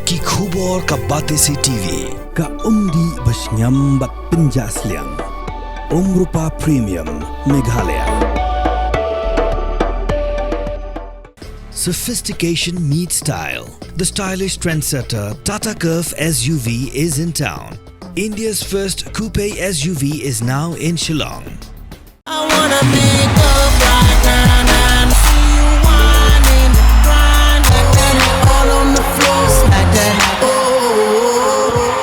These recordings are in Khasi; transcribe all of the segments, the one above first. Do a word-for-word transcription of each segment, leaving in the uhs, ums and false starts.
Ki khubor ka Batesi T V. Ka umdih ba shngiam bad pynjah sliang. Umrupa Premium, Meghalaya. Sophistication meets style. The stylish trendsetter Tata Curvv S U V is in town. India's first coupe S U V is now in Shillong. I wanna pick up right now, now. See you whining, grinding, all on the floor, smack that. Oh, oh, oh, oh.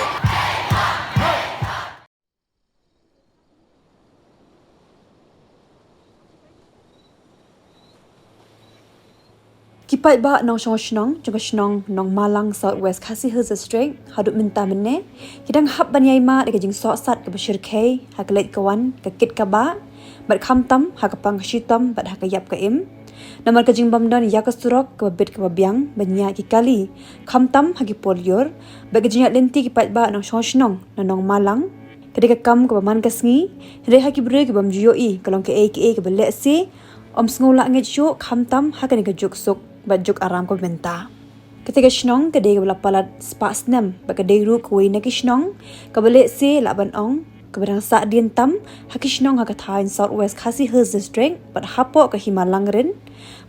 Ki paidbah nongshong shnong jong ka shnong Nongmalang, South West Khasi Hills District, haduh mynta mynne ki dang hap ban ïai mad da ka jingsohsat kaba shyrkhei ha ka leit ka wan, ka kit ka bah, bad khamtam ha ka pang ka shitom bad ha ka ïap ka im. Namar ka jingbym don ïa ka surok kaba bit kaba biang ban ïaid ki kali, khamtam ha ki por lyiur, bad ka jingïaid lynti ki paidbah nongshong shnong na Nongmalang ka dei ka kam kaba man ka sngi, hynrei ha ki briew ki bym ju ïohi ka long kaei kaei kaba lehse, ym sngew lah ngeit shuh khamtam ha kane ka juk suk bad juk aram kaba mynta. Kata ka shnong ka dei kaba la palat spah snem bad ka dei ruh kawei na ki shnong kaba lehse lah ban ong kaba dang sahdien tam ha ki shnong ha ka thaiñ South West Khasi Hills District bad hapoh ka Hima Langrin,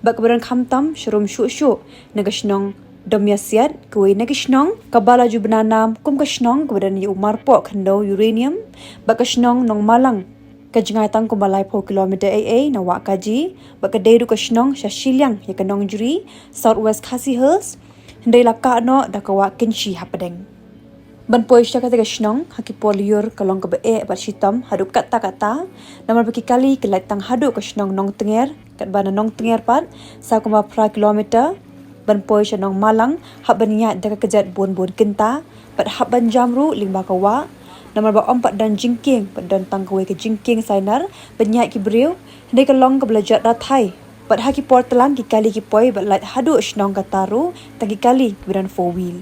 bad kaba dang khamtam sharum shuh shuh na ka shnong Domiasiat, kawei na ki shnong kaba la ju bna nam kum ka shnong kaba don ïa u marpoh khyndew uranium, bad ka shnong Nongmalang ka jngai tang kumba laiphew kilometer ei ei na Wahkaji, bad ka dei ruh ka shnong sha shiliang ïa ka Nongjri, South West Khasi Hills, hynrei la kah noh da ka wah Kynshi hapdeng. Ban poi sha kata ka shnong ha ki por lyiur ka long kaba eh bad shitom haduh katta katta, namar ba ki kali ki lait tang haduh ka shnong Nongtnger, katba na Nongtnger pat sa kumba phra kilometer ban poi sha Nongmalang hap ban ïaid da ka kjat bun bun kynta, bad hap ban jam ruh lyngba ka wah, namar ba ym pat don jingkieng, bad don tang kawei ka jingkieng sainar ban ïaid ki briew, hynrei ka long kaba la jot rathai, bad ha ki por tlang ki kali ki poi bad lait haduh shnong kata ruh tang ki kali kiba don four wheel.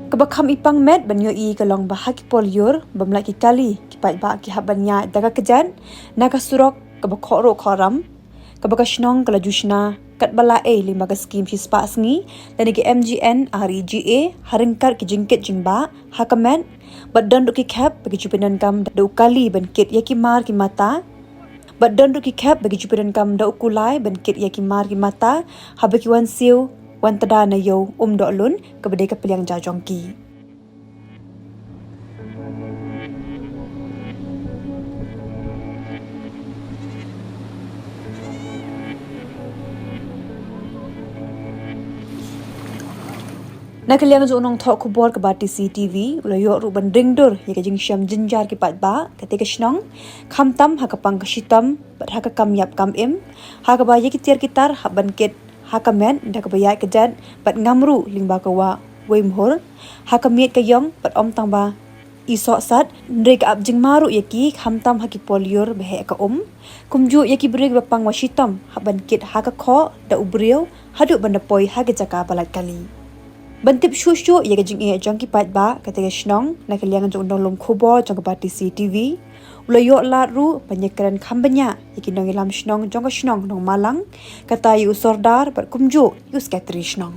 Kaba kham i pang met ban ïohi ka long ba ha ki por lyiur bym lait ki kali, ki paidbah ki hap ban ïaid da ka kjat na ka surok kaba khohruh khohram, kaba ka shnong ka la ju shna katba la ei lyngba ka skim shispah sngi lane ka M G N R E G A ha ryngkat ki jingkit jingbah ha ka met, bad don ruh ki khep ba ki ju pyndonkam da u kali ban kit ïa ki mar ki mata, bad don ruh ki khep ba ki ju pyndonkam da u kulai ban kit ïa ki mar ki mata haba ki wan siew wan tda na ïew Umdohlun kaba dei ka pliang ja jong ki. Na ka liang jong u nongthoh khubor ka Batesi T V u la ïoh ruh ban ring dur ïa ka jingshem jynjar ki paidbah katei ka shnong, khamtam ha ka pang ka shitom bad ha ka kam ïap kam im, ha kaba ïa ki tiar ki tar hap ban kit ha ka met da kaba ïaid kjat bad ngam ruh lyngba ka wah Weimhur ha ka miet ka ïong, bad ym tang ba i sohsat, hynrei ka ap jingma ruh ïa ki khamtam ha ki por lyiur ba heh ka um. Kumjuh ïa ki briew ba pang wah shitom hap ban kit ha ka khoh da u briew haduh ban da poi ha ka jaka ba lait kali. Ban tip shuh shuh ïa ka jingeh jong ki paidbah katei ka shnong, na ka liang jong u nonglum khubor jong ka Batesi T V u la ïoh lad ruh ban ïakren kham bniah ïa ki nongïalam shnong jong ka shnong Nongmalang, kata ïa u sordar bad kumjuh ïa u sekretari shnong.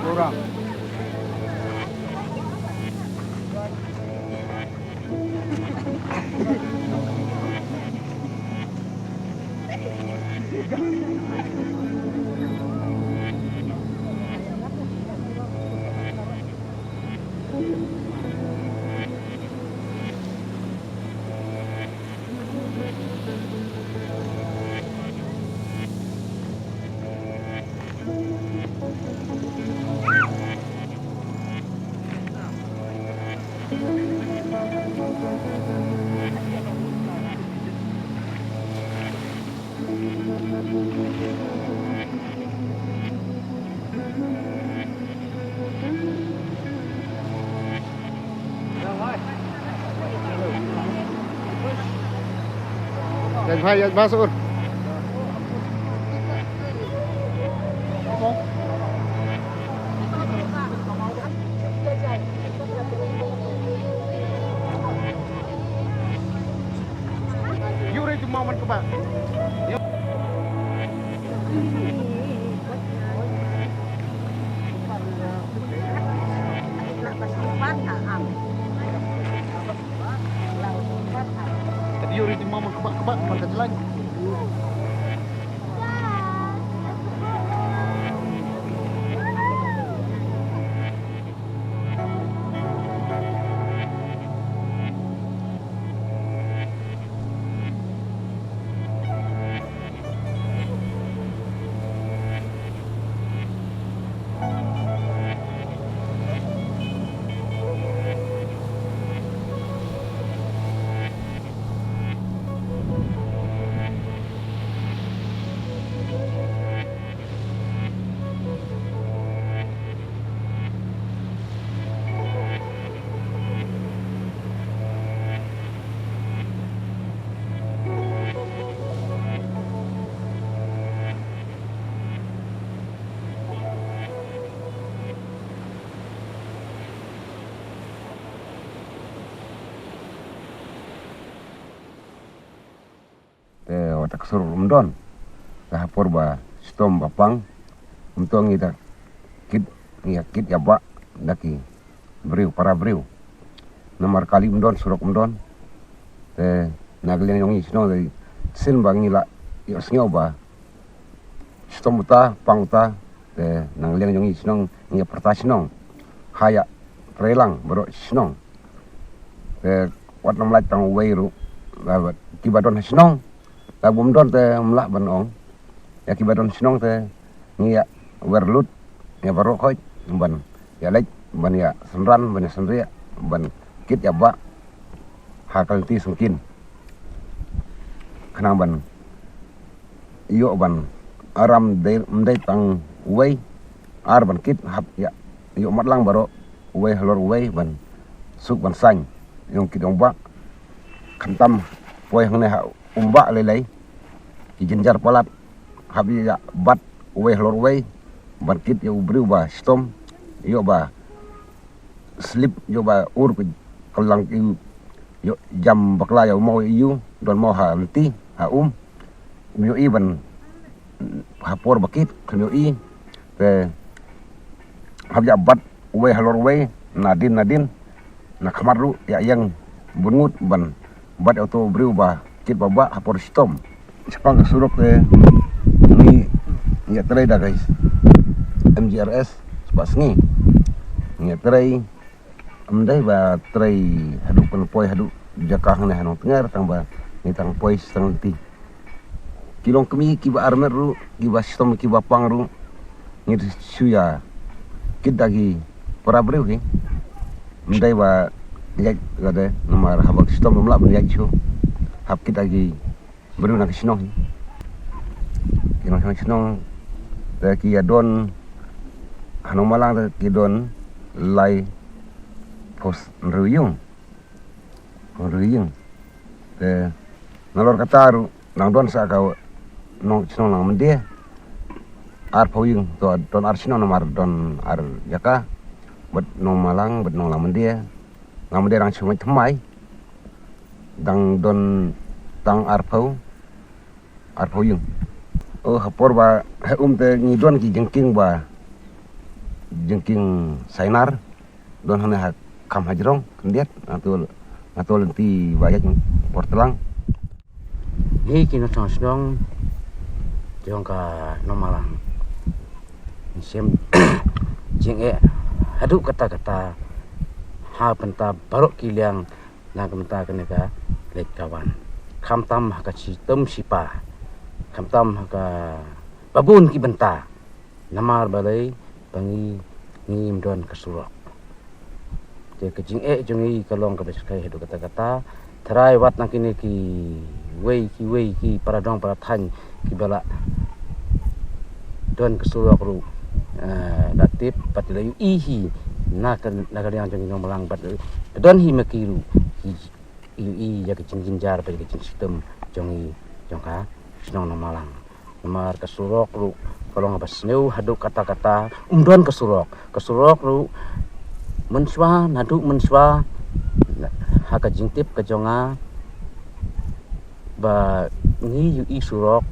Kurang. Yan bha, yan bha sur. Yu re tu mawan keba. Yu re tu mawan keba, keba, keba ka jalan. Te wat ka sur um don. Te ha por ba shitom ba pang, um to ngi da kit, ngi ïa kit ïa bah da ki briew, para briew. Namar kali um don, surok um don. Te na ka liang jong ngi shnong te shisien ba ngi la ïohsngew ba shitom uta, pang uta. Te na ka liang jong ngi shnong, ngi ïa pyrta shnong. Ha ïa trei lang baroh shnong. Te wat nym lait tang uwei ruh. Lada kiba don ha shnong, lada bym don te ym lah ban ong. Ïa kiba don shnong te ngi ïa wer lut, ïa baroh khoit ban ïa leit, ban ïa synran, ban ïa synriah, ban kit ïa bah ha ka lynti syngkien. Khnang ban ïoh ban aram dei, ym dei tang uwei, ar ban kit, hap ïa ïoh mat lang baroh uwei halor uwei ban suk ban saiñ ïa u kit ïa u bah. Khamtam poi hangne ha um bah lei lei, ki jynjar palat, hap ïa bat uwei halor uwei ban kit ïa u briew ba shitom, ïoh ba slip, ïoh ba ur ka lang, ïoh jam bakla ïa u maw ïa u, don maw ha lynti, ha um. Ym ïohi ban ha por ba kit, ym ïohi. Te hap ïa bat uwei halor uwei, nadien nadien, na khmat ruh ïa ïeng bun ngut ban bat ïa uto u briew ba kit ba bah ha por shitom. Shaphang ka surok te ngi ïa trei da ka M G R S spah sngi. Ngi ïa trei, ym dei ba trei haduh pynpoi haduh jaka hangne ha Nongtnger, tang ba ngi tang poi sha lynti. Ki longkmie kiba armet ruh, kiba shitom kiba pang ruh, ngi shu ïa kit da ki para briew ki. Ym dei ba ïaid lade, namar haba shitom ym lah ban ïaid shuh. Hap kit da ki briew na ka shnong. Ki nongshong shnong te ki ïa don ha Nongmalang te ki don lai phew hynriew ïing. Hynriew ïing. Te nalor kata ruh nang don sa ka nong shnong Langmynde arphew ïing, to don ar shnong namar don ar jaka, bad Nongmalang bad Nongmynde. Langmynde dang shu mait thymmai, dang don tang arphew, arphew ïing. Oh, ha por ba heh um te ngi don ki jingkieng ba, jingkieng sainar, don hangne ha kham hajrong khyndiat, na to, na to lynti ba ïaid por tlang. Ngi ki nongshong shnong jong ka Nongmalang, ngi shem jingeh haduh katta katta ha bynta baroh ki liang na ka bynta kane ka leit ka wan. Khamtam ha ka shitom shipa, khamtam ha ka babun ki bynta. Namar balei? Ba ngi, ngim don ka surok. Te ka jingeh jong ngi ka long kaba shyrkhei haduh katta katta. Trai wat na kine ki wei ki wei ki para dong para thaiñ ki ba la don ka surok ruh, eh, la tip pat la ïoh i hi na ka, na ka liang jong i Nongmalang, pat don hi ma ki ruh ki ïoh i ïa ka jingjynjar bad ka jingshitom jong i, jong ka shnong Nongmalang. Namar ka surok ruh ka long ba sniew haduh katta katta, um don ka surok. Ka surok ruh mynshuwa, naduh mynshuwa, ha ka jingtip ka jong nga ba ngi ïoh i surok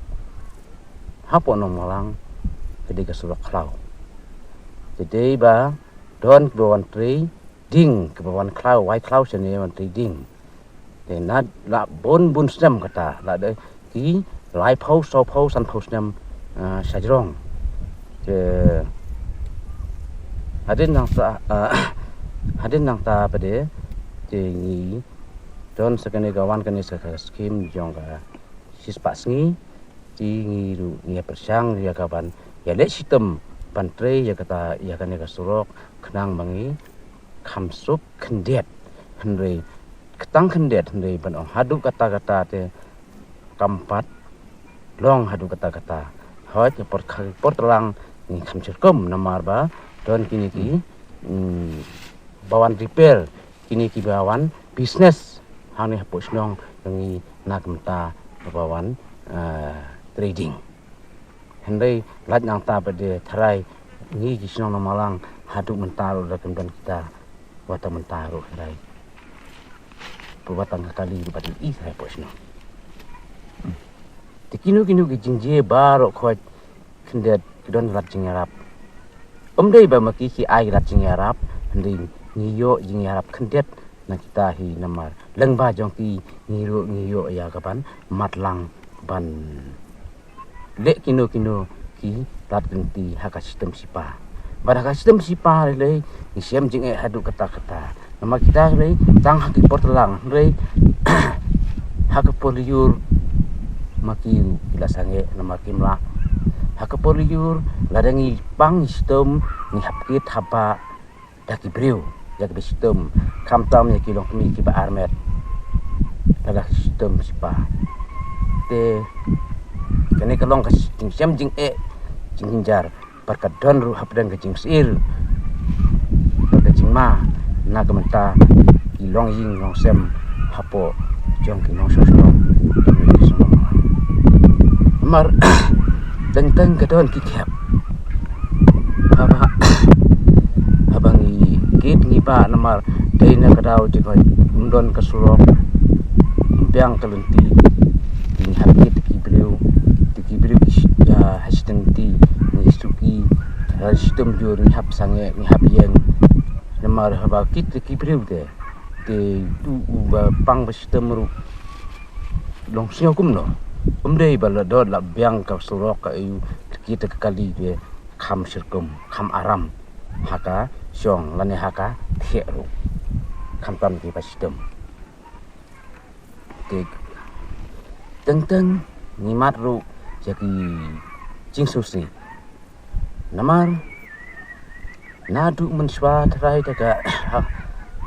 hapoh Nongmalang ka dei ka surok khlaw. Ka dei ba don kiba wan trei ding, kiba wan khlaw, wai khlaw shane wan trei ding. Te na la bun bun snem kata, la da ki laiphew, sawphew, sanphew snem, ah, sha jrong. Te hadien nangta, ah, hadien nangta pat de, te ngi don sa kane ka wan kane sa ka skim jong ka shispah sngi, te ngi ruh ngi ïa pyrshang ïa ka ban ïa leh shitom ban trei ïa kata, ïa kane ka surok khnang ba ngi kham suk khyndiat, hynrei kata khyndiat hynrei ban ong haduh katta katta te kam pat long haduh katta katta. Hooid, ka por, ka por tlang ngi kham syrkom namar ba don kine ki, mm, ba wan repair, kine ki ba wan business hangne hapoh shnong, ngi na ka mynta ba wan, eh, trading. Hynrei lait nangta pat de tharai ngi ki shnong Nongmalang haduh mynta ruh da kum don kita, wat tang mynta ruh tharai. Pyrbat tang ka kali ruh ba dei i tharai hapoh shnong. Te kino kino ki jingjia baroh khoit khyndiat ki don lad jingïarap. Ym dei ba ma ki ki ai lad jingïarap, hynrei ngi ïoh jingïarap khyndiat na kita hi namar lyngba jong ki ngi ruh ngi ïoh ïa ka ban matlang ban leh kino kino ki lad lynti ha ka shitom shipa. Bad ha ka shitom shipa lei ngi shem jingeh haduh katta katta. Namar kita lei tang ha ki por tlang, hynrei ha ka por lyiur ma ki ruh ki la sangeh namar kim lah. Ha ka por lyiur lada ngi pang ngi shitom ngi hap kit hap bah da ki briew ïa ki ba shitom, khamtam ïa ki longkmie ki ba armet lada ka shitom shipa. Te kane ka long ka jing, shem jingeh jingjynjar. Bad ka don ruh hapdeng ka jingsyier bad ka jingma na ka bynta ki longïing longsem hapoh jong ki nongshong shnong. Namar teng teng ka don ki khep. Haba, haba ngi kit ngi bah namar dei na ka daw jong ka ym don ka surok, ym biang ka lynti, te ngi hap kit ki briew, te ki briew ki shi-, ïa, ha shiteng te ngi suki, ha shitom jur ngi hap sangeh, ngi hap ïeng. Namar haba kit te ki briew te, te tu u ba pang ba shitom ruh long sngew kumno. Ym dei ba la dot la biang ka surok ka ïu, te kit te ka kali te kham syrkom, kham aram ha ka shong lane ha ka thiah ruh, khamtam ki ba shitom. Te teng teng ngi mad ruh ïa ki jingsngewsih. Namar naduh mynshuwa tharai te ka, ha,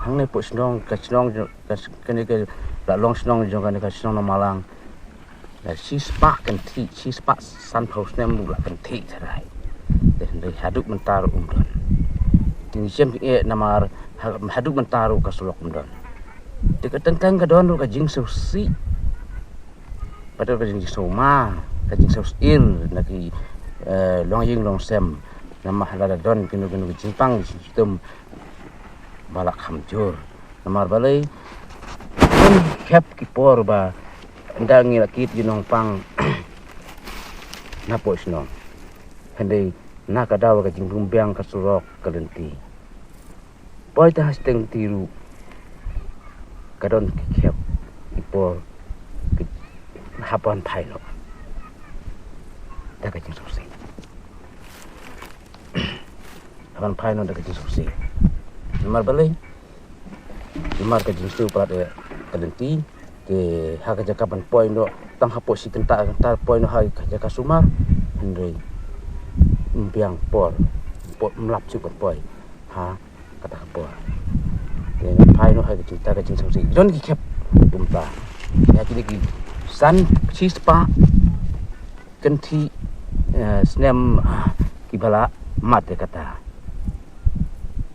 hangne poh shnong, ka shnong jong, ka, kane ka la long shnong jong kane ka shnong Nongmalang. Ka shispah kynthih, shispah sanphew snem ruh la kynthih tharai. Te hynrei haduh mynta ruh ym don. Te ngi shem jingeh namar ha-, haduh mynta ruh ka surok ym don. Te ka teng teng ka don ruh ka jingsngewsih. Pat ka jingsngewma, ka jingsngewsyier na ki, eh, longïing longsem. Namar lada don kino kino ki jingpang jingshitom ba la kham jur. Namar balei? Khep ki por ba ynda ngi la kit ki nongpang na poh shnong. Hynrei na ka daw ka jingbymbiang ka surok ka lynti. Poi te ha shiteng te ruh ka don ki khep ki por ki hap ban phai noh da ka jingsngewsih. Hap ban phai noh da ka jingsngewsih. Namar balei? Namar ka jingsngewsih palat ïa ka lynti. Te ha ka jaka ban poi noh tang hapoh shi kynta kynta poi noh ha ka jaka sumar. Hynrei ym biang por, por ym lap shuh ban poi ha kata ka por. Te phai noh ha ka jingta ka jingsngewsih. Don ki khep u Mynta ïa kine ki san shi spah kynthih, eh, snem, ah, kiba la mad ïa kata.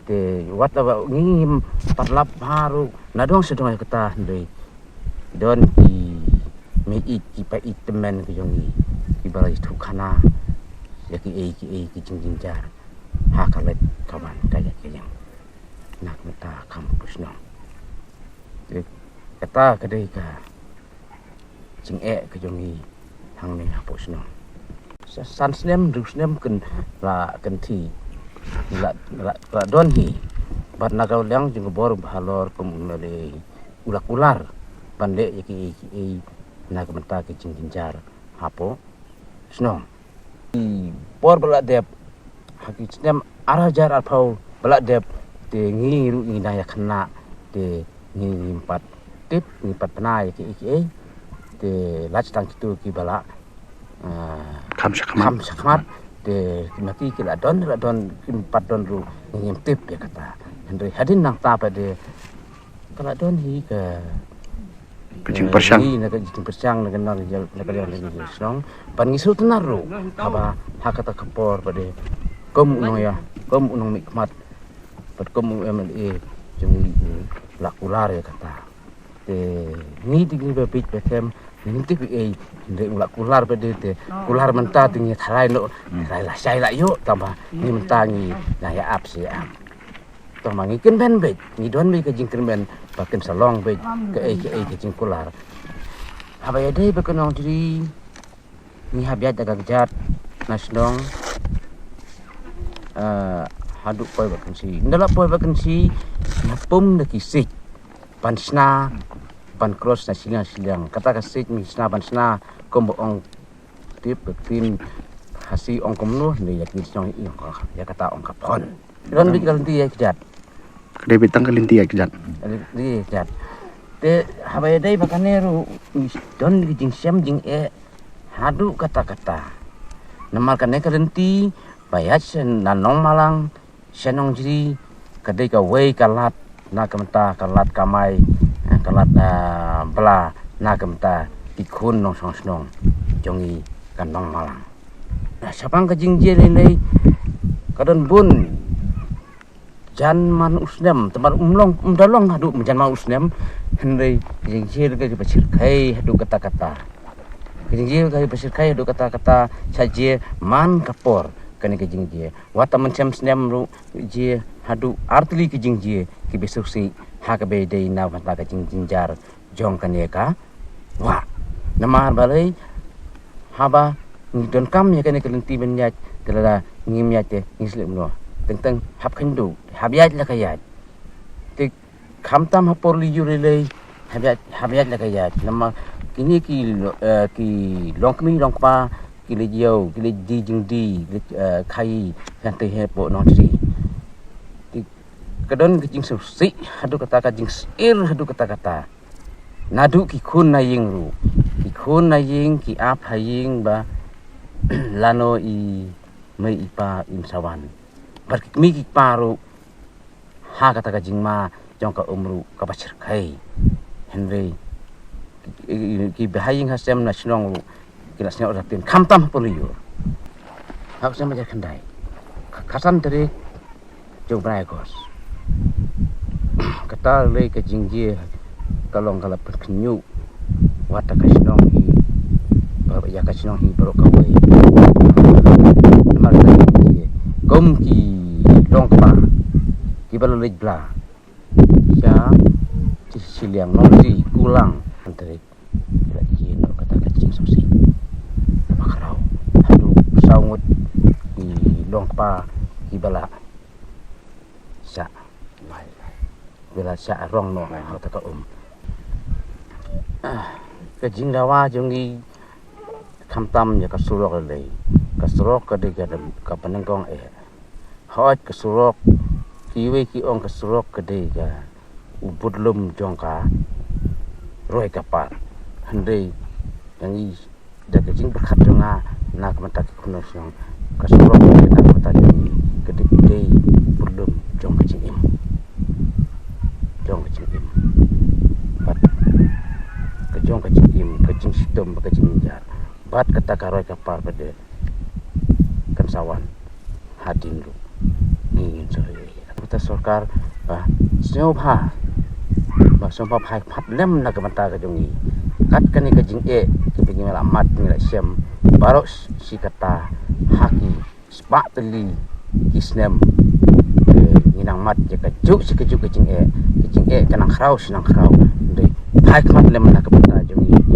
Te wat la ba ngi ngim pat lap bha ruh na dong sha dong ïa kata, hynrei don ki mei ïeit, ki paid tymmen ki jong ngi kiba la ïathuh khana ïa kiei kiei ki jingjynjar ha ka leit ka wan, ka ïaid ka ïeng na ka bynta ka kam ka shnong. Te kata ka dei ka jingeh ka jong ngi hangne hapoh shnong. Sa-, san snem, hynriew snem kyn-, la kynthih, la, la, la don hi. Bad na ka liang jong ka bor ba halor kum u la leh, u la kular ban leh ïa kiei kiei na ka bynta ka jingjynjar hapoh shnong. Ki por ba la dep, ha ki snem ar hajar arphew ba la dep, te ngi ruh ngi dang ïa khynnah, te ngi ngim pat tip, ngim pat pynai ïa kiei kiei. Te lait tang kito kiba la, ah, kham shakhmat. Kham shakhmat. Te ki ma ki ki la don, la don, kim pat don ruh, ngi ngim tip ïa kata. Hynrei hadien nangta pat de ka la don hi ka, ka jingpyrshang. Eh, hi na ka jingpyrshang na ka, na ka, na ka liang ka shnong. Ban ngi sngewtynnad ruh haba ha kata ka por pat de kum u nongïalam, kum u nongmihkhmat, bad kum u M L A jong ngi u la kular ïa kata. Te ngi te ngi ba bit ba them, ngi te ngi ei, hynrei u la kular pat de, te kular mynta te ngi tharai noh, tharai lashai la ïoh, tangba ngi mynta ngi la ïa ap shi ap. Tang ma ngi kynben beit, ngi don beit ka jingkynben ba kin sa long beit kaei kaei ka jingkular. Haba ïadei bad ka Nongjri, ngi hap ïaid da ka kjat na shnong, eh, haduh poi bad kynsi. Ynda la poi bad kynsi, ngi hap pum da ki siej ban shna, ban cross na shiliang shiliang. Kata ka siej ngi shna ban shna, kumba ong tip, ba ktien Khasi ong kumno, ne ïa kine ki shnong ïa ka, ïa kata ong ka phon. Don beit ka lynti ïaid kjat. Ka dei beit tang ka lynti ïaid kjat. Lynti ïaid kjat. Te haba ïadei bad kane ruh, don ki jingshem jingeh haduh katta katta. Namar kane ka lynti ba ïaid sha na Nongmalang sha Nongjri, ka dei kawei ka lad na ka bynta ka lad kamai, eh, ka lad, eh, bylla na ka bynta ki khun nongshong shnong jong ngi ka Nongmalang. Shaphang ka jingjia lei lei, ka don bun jan man u snem, te namar um long, um da long haduh jan man u snem, hynrei ka jingjia ka dei ba shyrkhei haduh katta katta. Ka jingjia ka dei ba shyrkhei haduh katta katta, sha jia man ka por kane ka jingjia. Wat tang mynshem snem ruh jia, haduh artylli ka jingjia kiba sngewsih ha kaba ïadei na ka bynta ka jingjynjar jong kane ka wah. Namar balei? Haba ngi donkam ïa kane ka lynti ban ïaid, te lada ngim ïaid te ngi sliep noh. Teng teng hap khynduh, hap ïaid la ka ïaid. Te khamtam ha por lyiur lei lei, hap ïaid, hap ïaid la ka ïaid. Namar kine ki lo-, eh, ki longkmie longkpa ki leit ïew, ki leit die jingdie, ki leit, eh, khaii hangtei hapoh Nongjri. Te ka don ka jingsngewsih haduh katta, ka jingsheptieng haduh katta katta. Naduh ki khun na ïing ruh. Ki khun na ïing ki ap ha ïing ba lano i mei i pa im sa wan. Bad ki kmie ki kpa ruh ha kata ka jingma jong ka um ruh kaba shyrkhei. Hynrei ki, ki, ki bahaïing hasem na shnong ruh ki la sngew da ktien khamtam ha por lyiur. Ha u snem hajar khyndai, ka khatsan tarik jong u bnai August. Kata lei ka jingjia ka long ka la pynkhynñiuh wat ha ka shnong hi, ba ïa ka shnong hi baroh kawei. Namar ka jingjia kum ki longkpa kiba la leit bylla sha shiliang Nongjri, Kulang, Hyntrei, ki la jia noh kata ka jingsngewsih. Ba khraw haduh saw ngut ki longkpa kiba la shah, kiba la shah rong noh ha kata ka um. Ah, ka jingdawa jong ngi khamtam ïa ka surok lei. Ka surok ka dei ka, ka banyngkong eh. Hooid ka surok, kiwei ki ong ka surok ka dei ka u budlum jong ka roi ka par. Hynrei ïa ngi da ka jingpyrkhat jong nga na ka bynta ki khun nongshong, ka surok ka dei na ka bynta jong ngi ka dei, dei budlum jong ka jingim. Jong ka jingim. Bad jong ka jingim, ka jingshitom, ka jingjynjar. Bad kata ka roi ka par pat de kan sa wan hadien ruh. Ngi ngin sa roi. Kata sorkar ba sngewbha, ba sngewbha phai khmat lem na ka bynta ka jong ngi. Kat kane ka jingeh kaba ngi la mad, ngi la shem baroh shi katta ha ki spah tylli ki snem. Eh, ngi nang mad ïa kajuh shi kajuh ka jingeh, ka jingeh ka nang khraw shi nang khraw. Dei phai khmat lem na ka bynta jong ngi.